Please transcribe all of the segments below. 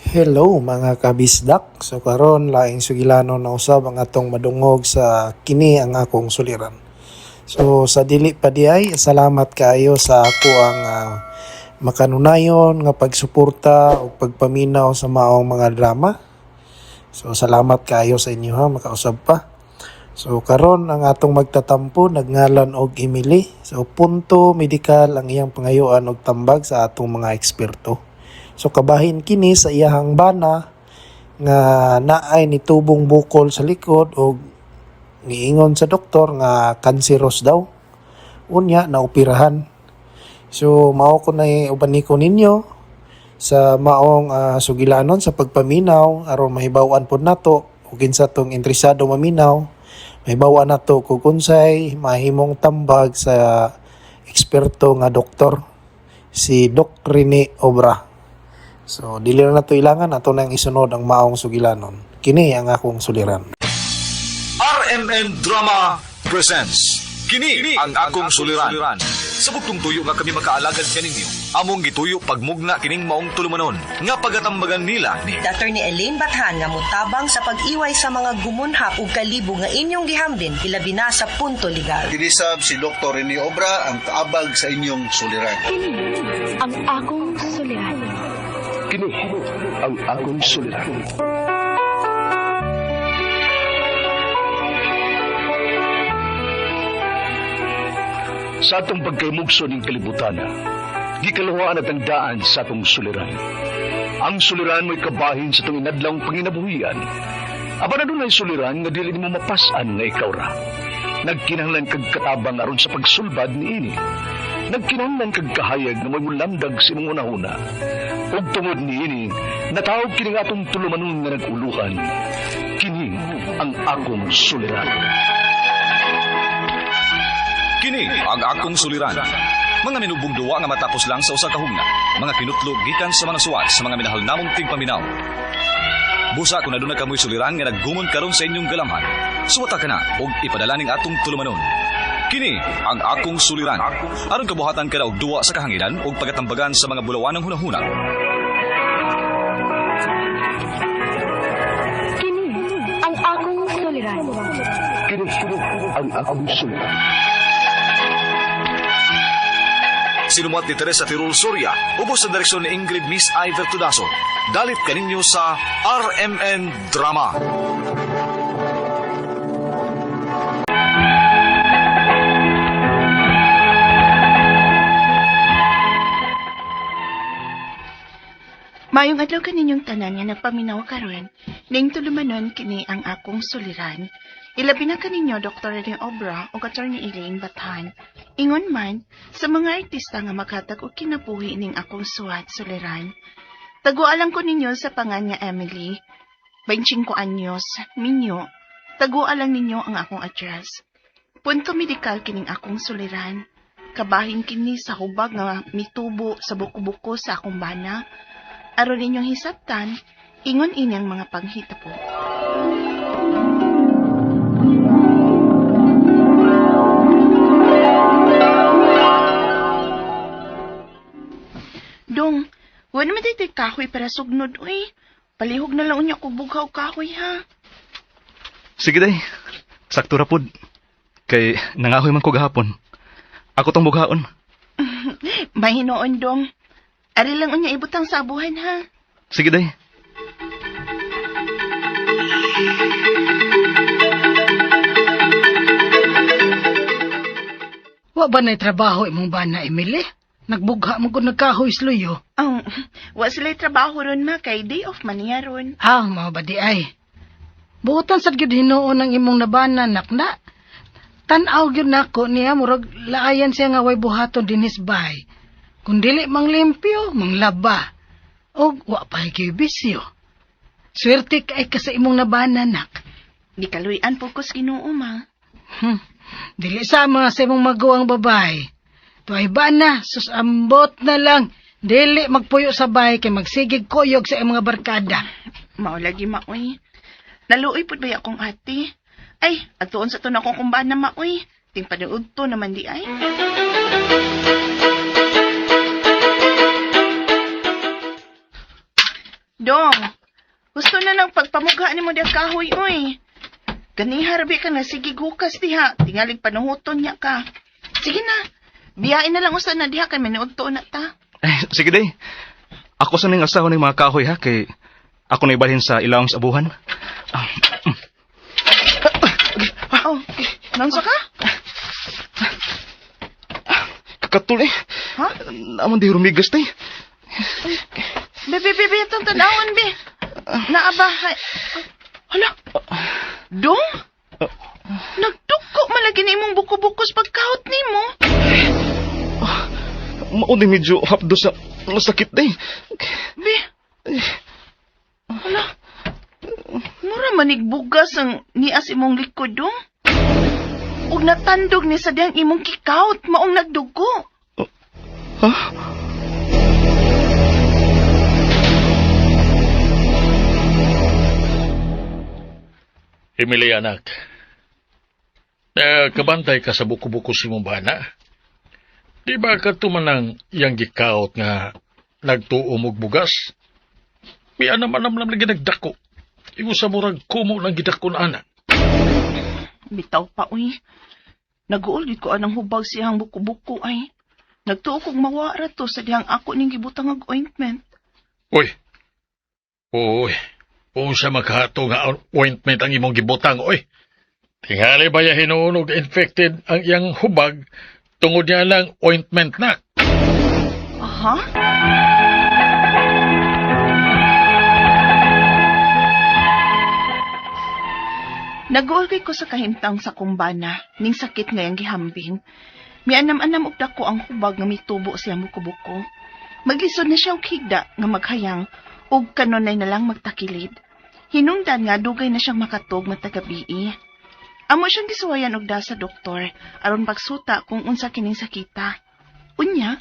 Hello mga kabisdak. So karon laing sugilanon na usab ang atong madungog sa kini ang akong suliran. So sa dili pa diay, salamat kaayo sa ako ang makanunayon nga pagsuporta o pagpaminaw sa maong mga drama. So salamat kaayo sa inyo ha, makausab pa. So karon ang atong magtatampo nagngalan og Emily. So punto medikal ang iyang pangayuan og tambag sa atong mga eksperto. So kabahin kini sa iyahang bana nga naay nitubong bukol sa likod og niingon sa doktor nga kanseros daw. Unya naoperahan. So mao ko na uban ko ninyo sa maong sugilanon sa pagpaminaw aron mahibaw-an pod nato ug kinsa tong interesado maminaw, mahibaw-an nato kung unsay mahimong tambag sa eksperto nga doktor, si Doc Rene Obra. So dili na nato ilangan, ato nang isunod ang maong sugilanon. Kini ang akong suliran. RMN Drama presents Kini ang akong suliran. Sa bugtong tuyo nga kami makaalagad kaninyo, among gituyo pagmugna kining maong tulumanon nga pagatambagan nila ni Attorney Elaine Bathan nga mutabang sa pag-iway sa mga gumunhap ug kalibo nga inyong gihambin ilabi na sa punto legal. Kinisab si Dr. Rene Obra ang kaabag sa inyong suliran. Kini ang akong suliran. Kini ang akong suliran. Sa atong pagkaymugso ning kalibutan, gikaluhaan at ang daan sa atong suliran. Ang suliran mo'y kabahin sa atong inadlawng panginabuhian. Apan adunay suliran nga dili nimo mapas-an nga ikaw ra. Nagkinahanglan kag katabang aron sa pagsulbad niini. Nagkinahanglan kag kahayag nga mo'y mulamdag sa imong hunahuna. Ug tungod niini, natawag kini nga atong tulumanon nga nag-uluhan. Kini ang akong suliran. Kini ang akong suliran. Mga minubong duwa nga matapos lang sa usa ka hugna, mga kinutlo gikan sa mga suwat sa mga minahal namong tigpaminaw. Busa kung aduna kamoy suliran nga naggumon karon sa inyong galamhan, suwata ka na og ipadala ning atong tulumanon. Kini ang akong suliran. Aron kabuhatan ka na og duwa sa kahanginan og pagatambagan sa mga bulawanang hunahuna. Kini ang akong suliran. Kini ang akong suliran. Sinumuat ni Teresa Tirul Soria, ubos sa direksyon ni Ingrid Miss Iver Tudaso. Dalit kaninyo sa RMN Drama. Maayong adlaw kaninyong tanan nga nagpaminaw karon. Ning tulumanon kini ang akong suliran. Ilabi na kaninyo Dr. Rene Obra ug Attorney Elaine Bathan. Ingon man sa mga artista nga makatag og kinabuhi ning akong suwat suliran. Tagualan ko ninyo sa pangan nga Emily. 25 anyos, minyo. Tagualan ninyo ang akong address. Punto medikal kining akong suliran. Kabahin kini sa hubag nga mitubo sa buko-buko sa akong bana. Aron ninyong hisabtan, ingon inyang mga panghitabo. Dong, wala naman tayo kahoy para sugnod, uy. Palihog na lang unya ko bughaw kahoy, ha? Sige day. Sakto ra pod. Kay nangahoy man ko gahapon. Ako tong bughaon. Mahinoon, dong. Ari lang unya ibutang sa abuhan, ha? Sige day. Wa ba na'y trabaho imong bana, Emily? Nagbugha mo kung nagkahoy sluyo. Oh, wa sila'y trabaho ron, ma, kay day off man niya ron. Ah, mao ba di ay? Buotan sad gyud hinuon ang imong nabana, nakna. Tan-aw gyud nako niya, murag laayan siya nga way buhaton dinhis bahay. Kung dili manglimpyo, manglaba. Og wa pa gyud bisyo. Swerte kay ka sa imong nabana, nak. Gikaluy-an po ko sa Ginoo, ma. Dili sama sa imong maguwang babae. Tuay ba na, sus ambot na lang. Dili magpuyo sa bahay kay magsigig kuyog sa imong mga barkada. Mao lagi, maoy. Naluoy pud ba akong ate? Ay, atuon sa to na akong kumbana, maoy. Ting panuod to naman di ay. Dong, gusto na ng pagpamugha nimo diha kahoy, oy. Ganiha rabi ka na, sige gukas diha. Tingalig panuhuton niya ka. Sige na, biyain na lang usa na diha kay maniudto na ta. Eh, sige day. Ako sa ning asawa ng mga kahoy ha kay ako na ibalhin sa ilawom sa abuhan. Ah, Oh, nansa ka? Kakatul eh. Ha? Naman di rumigas day. Be, be, be, be, itong tanawon, be. Naaba, hay. Hala, dong? Nagduko malagi ni imong buko-bukos pagkahot nimo. Mao di medyo hapdo sa masakit day. Be, hala, mura manigbugas ang nias imong likod, dong. Ug natandog ni sa diyang imong kikaut, maong nagdugo. Ha? Emily, anak. Kabantay ka sa buko-buko si mong bana. Di ba katumanang iyang gikaot nga nagtuo og bugas? May anam-anam lang lagi nagdako. Igo sa murag kumo lang gidako na anak. Bitaw pa, uy. Naguol gid ko anang hubag siyang buko-buko ay. Nagtuo kog mawara to sa dihang ako ning gibutang og ointment. Uy. Uy. Unsa makahato nga ointment ang imong gibutang, uy. Tingali ba ya hinuon og infected ang iyang hubag tungod niya lang ointment na. Aha? Naguol kay ko sa kahimtang sa kumbana, ning sakit ngayang gihambing. Mianam-anam og dako ang hubag nga mitubo siya buko-buko. Maglisod na siya og higda nga maghayang ug kanunay na lang magtakilid. Hinungdan nga dugay na siyang makatog matagabii. Amo siyang gisuwayan og da sa doktor aron pagsuta kung unsa kining sakita. Unya,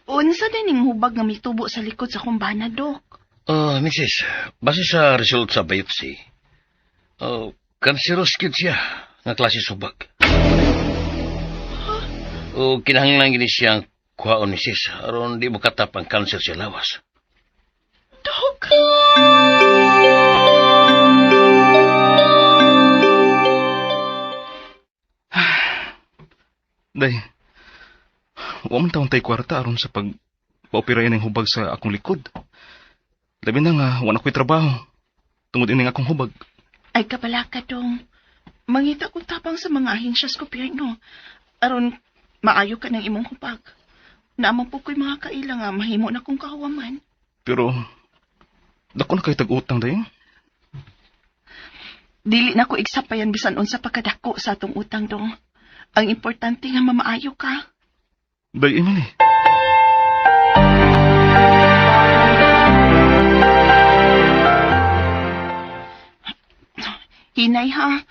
unsa din ning hubag nga mitubo sa likod sa kumbana, dok? Oh, Mrs., base sa result sa biopsy, oh, cancerous gyud siya nga klase subag. O kinahanglan gini siyang kuhaon, Mrs., aron di mo katap ang cancer sa lawas. Dok! Day. Wa man taon tay kwarta aron sa pag paoperahin ng hubag sa akong likod. Labi na nga wa na ko'y trabaho. Tungod ining akong hubag. Ay kabalaka dong. Mangita kong tapang sa mga ahensyas gobyerno. Aron maayo ka ng imong hubag. Naamang po ko'y mga kaila nga mahimo na kong kahuwaman. Pero dako na kay tag-utang day. Dili na ko igsapayan bisan unsa pa kadako sa atong utang dong. Ang importante nga mamaayo ka. Day Emily. Hinay ha.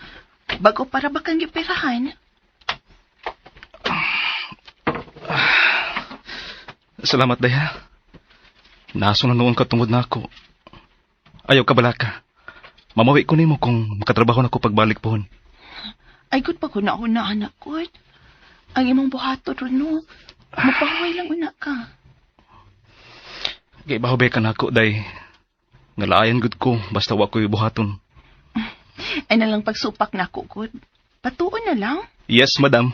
Bago para ba kang gipirahan? Salamat day ha. Naso na noon ka tungod na ako. Ayaw ka balaka. Mamawi ko nimo kung makatrabaho na ko pagbalik pohon. Ay gud pa ko na una anak ko. Ang imong buhato ron no. Mapahuway lang una ka. Kay baho ka nako day. Ngalaayan gud ko basta wa ko'y buhaton. Ay nalang pagsupak na ako gud. Patuon na lang. Yes, madam.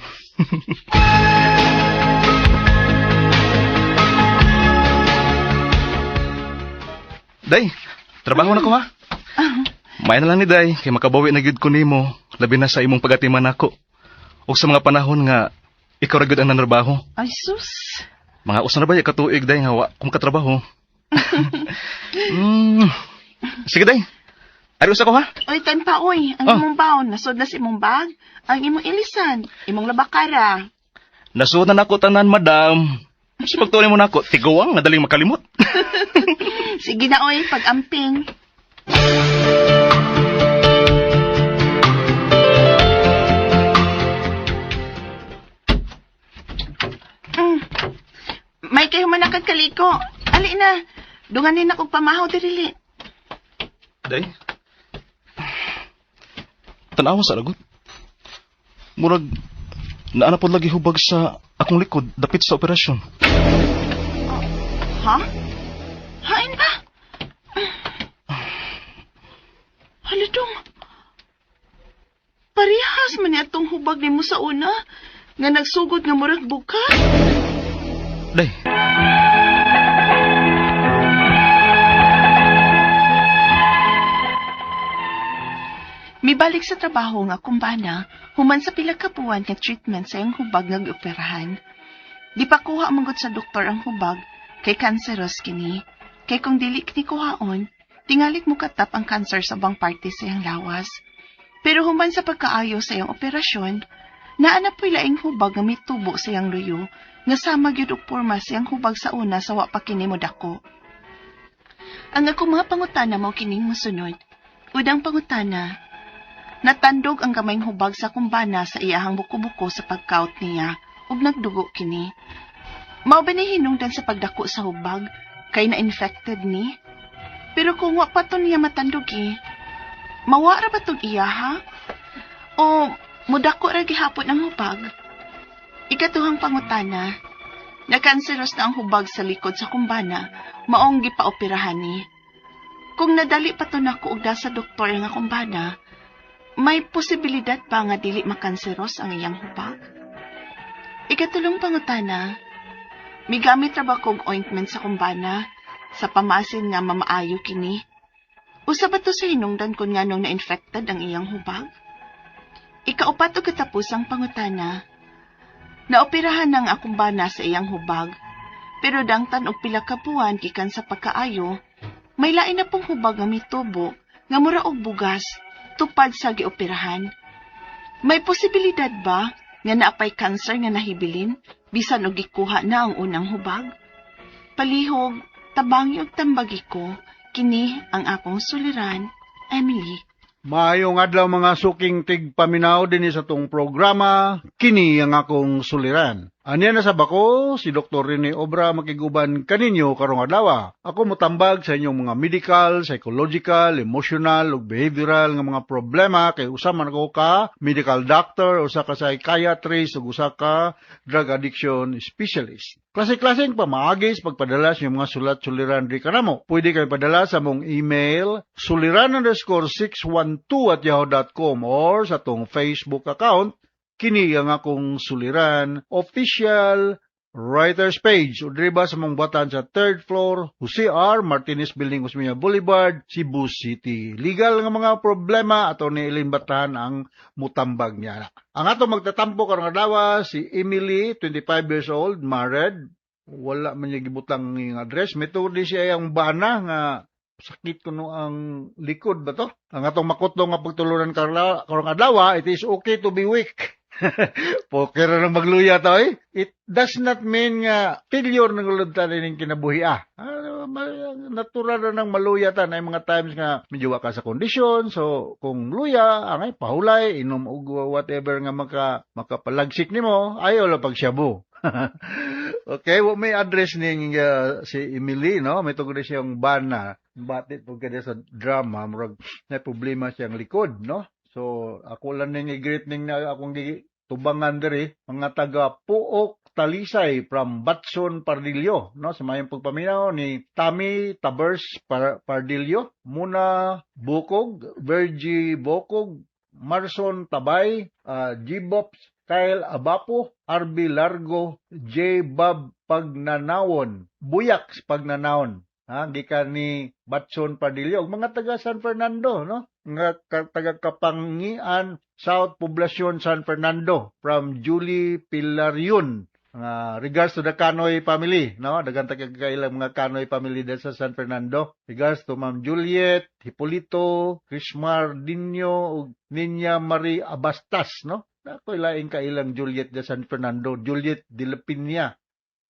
Day, trabaho na ko ha. May na lang ni Day, kay makabawi na gyud ko nimo, labi na sa imong pagatiman nako. Ug sa mga panahon nga ikaw ra gyud ang nanrabaho. Ay sus. Mga usa na ba ya katuig day nga wa kong katrabaho. Sige day. Ari usa ko ha. Oy, tan pa oy. Ang Oh. imong baon nasod na sa imong bag. Ang imong ilisan, imong labakara. Nasuod na nako tanan, madam. Sa pagtuloy mo nako, tiguang nadaling makalimot. Sige na oy, pag-amping. May kayo manakad kaliko. Ali na. Dunganin na kog pamahaw dirili. Day. Tanawa sa lagot. Murag naana pod lagi hubag sa akong likod dapit sa operasyon. Ha? hubag nimo sa una? Nga nagsugod nga murag buka? Day. Mibalik sa trabaho nga kumbana, human sa pila ka buwan nga treatment sa iyang hubag nga gioperahan. Di pa kuha manggod sa doktor ang hubag kay cancerous kini. Kay kung dili kini kuhaon, tingalik mo katap ang cancer sa ubang parte sa iyang lawas. Pero human sa pagkaayo sa iyang operasyon, naa na po'y laing hubag nga mitubo sa iyang luyo, nga sama gyud og porma sa iyang hubag sa una sa wa pa kini modako. Ang akong mga pangutana mao kining mosunod. Unang pangutana, natandog ang gamayng hubag sa kumbana sa iyahang buko-buko sa pagkaut niya ug nagdugo kini. Mao ba ni hinungdan sa pagdako sa hubag kay na-infected ni? Pero kung wa pa to niya matandog eh, mawa ra ba tong iyaha? O mudako ra gihapon ang hubag? Ikatuhang pangutana, nakanseros na ang hubag sa likod sa kumbana, maong gipaoperahan ni. Kung nadali pa to nako og sa doktor nga kumbana, may posibilidad pa nga dili makanseros ang iyang hubag? Ikatulong pangutana, migamit ra ba kog ointment sa kumbana sa pamasin nga mamaayo kini? Usa ba to sa hinungdan kun nganong na-infected ang iyang hubag? Ikaupat og katapusang pangutana, naoperahan ang akong bana sa iyang hubag, pero dangtan og pila ka buwan gikan sa pagkaayo, may lain na pong hubag nga mitubo nga mura og bugas tupad sa gioperahan. May posibilidad ba nga naapay cancer nga nahibilin bisan og gikuha na ang unang hubag? Palihog, tabangi og tambagi ko, kini ang akong suliran, Emily. Maayong adlaw mga suking tigpaminaw dinhi sa tong programa kini ang akong suliran. Anya na sa bako si Dr. Rene Obra makiguban kaninyo karong adlaw. Ako motambag sa inyong mga medical, psychological, emotional ug behavioral nga mga problema kay usa man ako ka medical doctor, usa ka psychiatrist ug usa ka drug addiction specialist. Klase-klaseng pamaagi sa pagpadala sa inyong mga sulat suliran di kanamo. Pwede kayo padala sa mong email suliran_612@yahoo.com or sa tong Facebook account kini ang akong suliran official writers page o diri ba sa mong batan sa third floor Jose R. Martinez Building, Osmeña Boulevard, Cebu City. Legal nga mga problema ato ni Eileen Batan ang mutambag niya. Ang ato magtatampo karong adlaw si Emily, 25 years old, married. Wala man niya gibutang ng address. May tuod di siya ang bana nga sakit kuno ang likod ba to? Ang atong makutlo nga pagtulunan karong adlaw, it is okay to be weak. Poker na magluya to eh. It does not mean nga failure ng ulod ta ning kinabuhi ah. Natural na nang maluya ta na mga times nga medyo wa ka sa kondisyon. So kung luya, angay pahulay, inom og whatever nga makapalagsik nimo, ayo lang pagsyabu. Okay, wa may address ning si Emily, no? May tungod siyang bana. Batit pug kada sa drama, murag na problema siyang likod, no? So ako lang ning i-greet ning na akong tubangan diri mga taga Puok Talisay from Batson Pardillo, no? Sa mayong pagpaminaw ni Tami Tabers Pardillo, Muna Bukog, Virgie Bukog, Marson Tabay, Jibops Kyle Abapo, RB Largo, J. Bob Pagnanawon, Buyaks Pagnanawon. Ha, gikan ni Batson Pardillo ug mga taga San Fernando, no? Nga taga Kapangian, South Poblacion San Fernando from Julie Pilarion. Regards to the Canoy family, no? Daghan ta kailang mga Canoy family dyan sa San Fernando. Regards to Ma'am Juliet, Hipolito, Crismar Dino ug Ninya Marie Abastas, no? Ako'y laing kailang Juliet de San Fernando, Juliet de la Piña.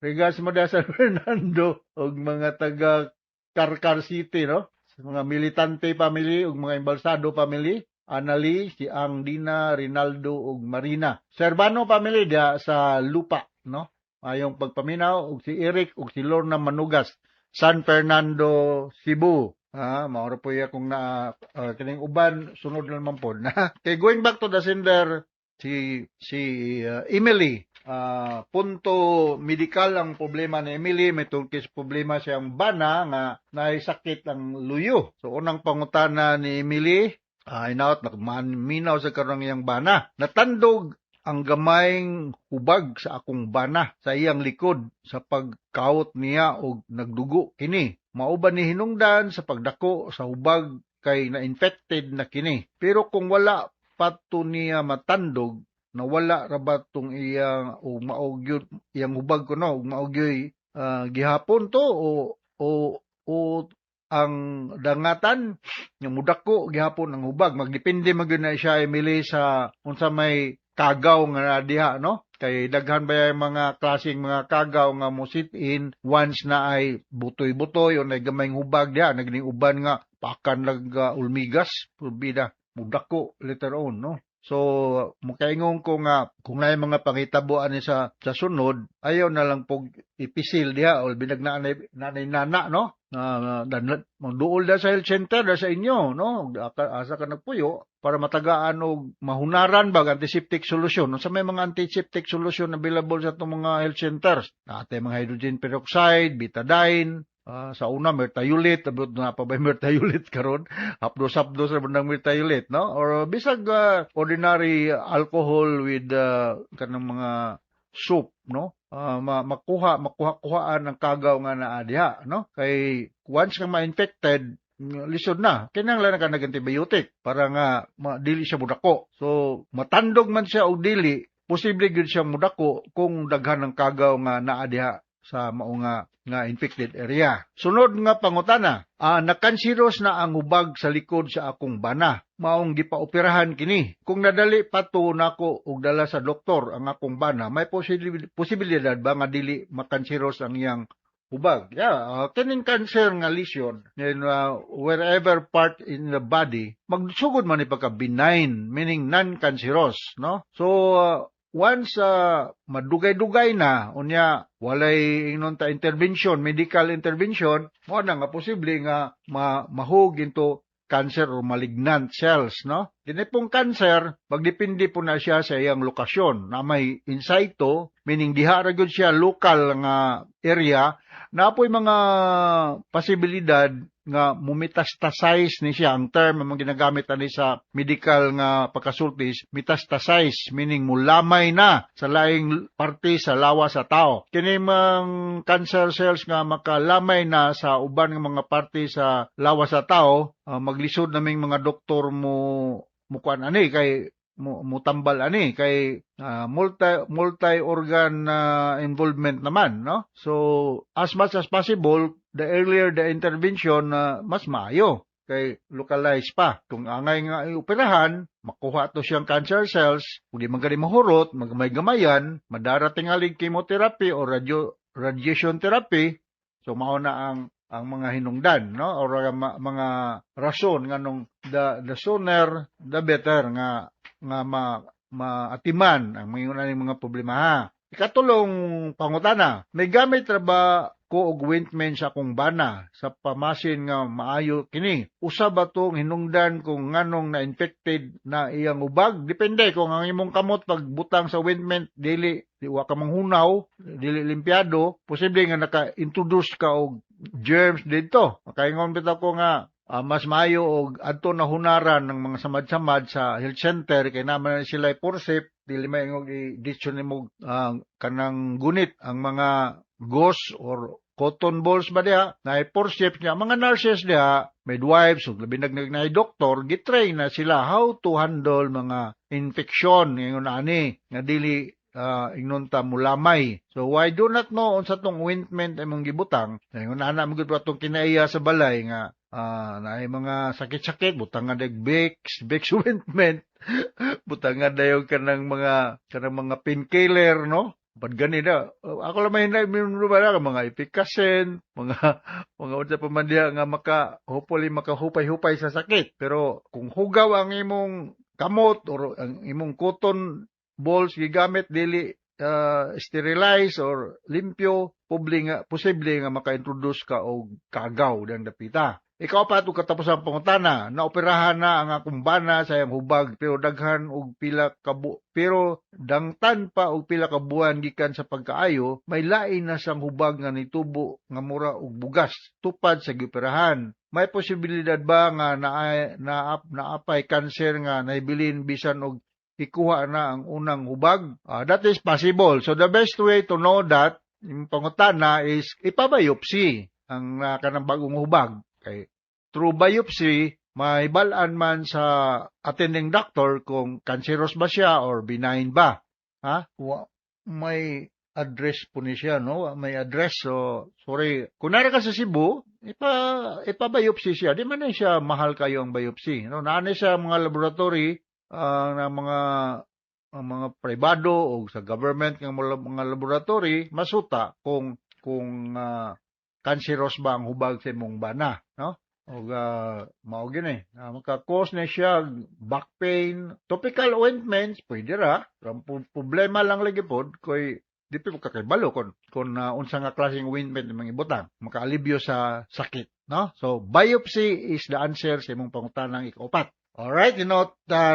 Regards mo da San Fernando ug mga taga Carcar City, no? Sa mga militante family ug mga embalsado family, Anali, si Ang Dina, Rinaldo ug Marina. Servano family dia sa Lupa, no? Ayong pagpaminaw ug si Eric ug si Lorna Manugas, San Fernando, Cebu. Mao ra po iya kung na kining uban sunod na naman pod. Okay, going back to the sender si Emily. Punto medikal ang problema ni Emily, may tungkol sa problema siyang bana nga naay sakit ang luyo. So unang pangutana ni Emily, inaot nagmaminaw sa karong iyang bana. Natandog ang gamayng hubag sa akong bana sa iyang likod sa pagkawot niya og nagdugo kini. Mao ba ni hinungdan sa pagdako sa hubag kay na-infected na kini? Pero kung wala pa to niya matandog, nawala ra ba tong iyang o mao gyud iyang hubag kuno, ug mao gyud gihapon to o ang dangatan nga mudako gihapon ang hubag? Magdepende man gyud na siya, Emily, sa unsa may kagaw nga naa diha, no? Kay daghan ba yung mga klaseng mga kagaw nga mo sit in once na ay butoy-butoy o na gamayng hubag diha, nagning uban nga pakan lag ulmigas, pulbida mudako later on, no? So, mukaingon ko nga kung naay mga pangitabo ani sa sunod, ayaw na lang pog ipisil diha o binag naanay nana, no? Na uh, duol da sa health center da sa inyo, no? Asa ka nagpuyo para matagaan og mahunaran ba antiseptic solution. Unsa may mga antiseptic solution available sa atong mga health centers? Naa tay mga hydrogen peroxide, Betadine, sa una merthiolate, abot na pa ba merthiolate karon? Hapdos-hapdos ra ng merthiolate, no? Or bisag ordinary alcohol with kanang mga soap, no? Makuha makuha-kuhaan ang kagaw nga naa diha, no? Kay once nga ma-infected, lisod na. Kinahanglan ka nag-antibiotic para nga dili siya mudako. So matandog man siya og dili, posible gyud siya mudako kung daghan ng kagaw nga naa diha sa mao nga infected area. Sunod nga pangutana, nakanseros na ang hubag sa likod sa akong bana. Maong gipaoperahan kini. Kung nadali pa to nako og dala sa doktor ang akong bana, may posibilidad ba nga dili makanseros ang iyang hubag? Yeah, kining cancer nga lesion in wherever part in the body, magsugod man ni pagka benign, meaning non-cancerous, no? So once madugay-dugay na unya walay ingnon ta intervention, medical intervention, mo na nga posible nga mahug into cancer or malignant cells, no? Kini pong cancer, magdepende po na siya sa iyang lokasyon. Na may in situ, meaning diha ra gyud siya local nga area, na po'y mga posibilidad nga mumetastasize ni siya. Ang term ang ginagamit ani sa medical nga pagkasulti, metastasize, meaning mulamay na sa laing parte sa lawas sa tao. Kini mang cancer cells nga makalamay na sa uban nga mga parte sa lawas sa tao, maglisod naming mga doktor mo mukuan ani kay mutambal ani kay multi multi organ involvement naman, no? So as much as possible, the earlier the intervention, mas maayo kay localized pa. Kung angay nga ioperahan, makuha to siyang cancer cells, kung di man gani mahurot, magmay-gamayan, madara tingalig chemotherapy or radiation therapy. So mao na ang mga hinungdan, no, or mga rason nganong the sooner the better nga nga maatiman ang mga mga problema, ha. Ikatulong pangutana, may gamit ra ba ko og ointment sa akong bana sa pamasin nga maayo kini? Usa ba tong hinungdan kung nganong na-infected na iyang ubag? Depende kung ang imong kamot pagbutang sa ointment dili di wa ka manghunaw, dili limpyado, posible nga naka-introduce ka og germs dito. Makaingon bitaw ko nga mas maayo og adto na hunaran ng mga samad-samad sa health center kay naman na sila forceps, dili may ingog i-ditso nimo kanang gunit ang mga gauze or cotton balls ba diha na forceps niya. Mga nurses diha, midwives ug labi nag na doktor, gitrain na sila how to handle mga infection ingon ani nga dili ingnon ta mulamay. So why do not know unsa tong ointment imong gibutang. Ingon ana mo gud atong kinaiya sa balay nga naay mga sakit-sakit, butang nga dag Vicks, Vicks ointment, butang nga dayon kanang mga painkiller, no? Bad gani na. Ako lang may hinay ba na mga Efficascent, mga unsa pa man diha nga maka hopefully makahupay-hupay sa sakit. Pero kung hugaw ang imong kamot or ang imong cotton balls gigamit dili sterilize or limpyo, publi nga posible nga maka-introduce ka og kagaw dang dapita. Ikaw pa katapos ang pangutana, naoperahan na ang akong bana sa iyang hubag pero daghan og pila ka pero dangtan pa og pila ka buwan gikan sa pagkaayo, may lain na siyang hubag nga nitubo nga mura og bugas tupad sa gioperahan. May posibilidad ba nga na, na naapay kanser nga naibilin bisan og ikuha na ang unang hubag. That is possible. So the best way to know that, yung pangutana is ipabiopsy ang kanang bagong hubag. Kay through biopsy, may balaan man sa attending doctor kung cancerous ba siya or benign ba. Ha? Wa, may address po ni siya, no? May address. So, sorry. Kung nara ka sa Cebu, ipa-biopsy siya. Di man na siya mahal kayo ang biopsy. No? Naa siya mga laboratory na mga ang mga pribado o sa government nga mga laboratory masuta kung cancerous ba ang hubag sa imong bana, no? Og mao gini, maka-cause na siya back pain, topical ointments pwede ra. Ang problema lang lagi pod koy di pa ka kabalo kung unsa nga klaseng ointment imong ibutang makaalibyo sa sakit, no? So biopsy is the answer sa imong pangutanang ikaupat. Alright,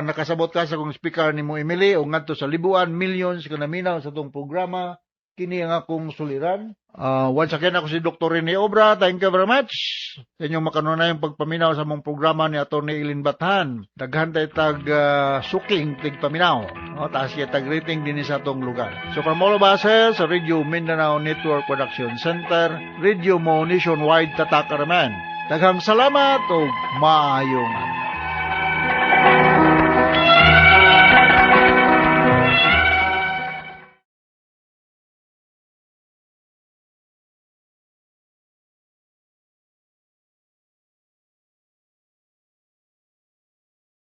nakasabot ka sa kong speaker nimo Emily o ngadto sa libuan millions ka naminaw sa tong programa kini ang akong suliran. Once again, ako si Dr. Rene Obra. Thank you very much sa inyong makanunayong pagpaminaw sa among programa ni Atty. Ilin Bathan. Daghan tay tag suking tigpaminaw. No, taas kay tag rating dinhi sa atong lugar. So from all of us here sa Radio Mindanao Network Production Center, Radio Mo Nationwide, Tatak Araman. Daghang salamat ug maayong adlaw.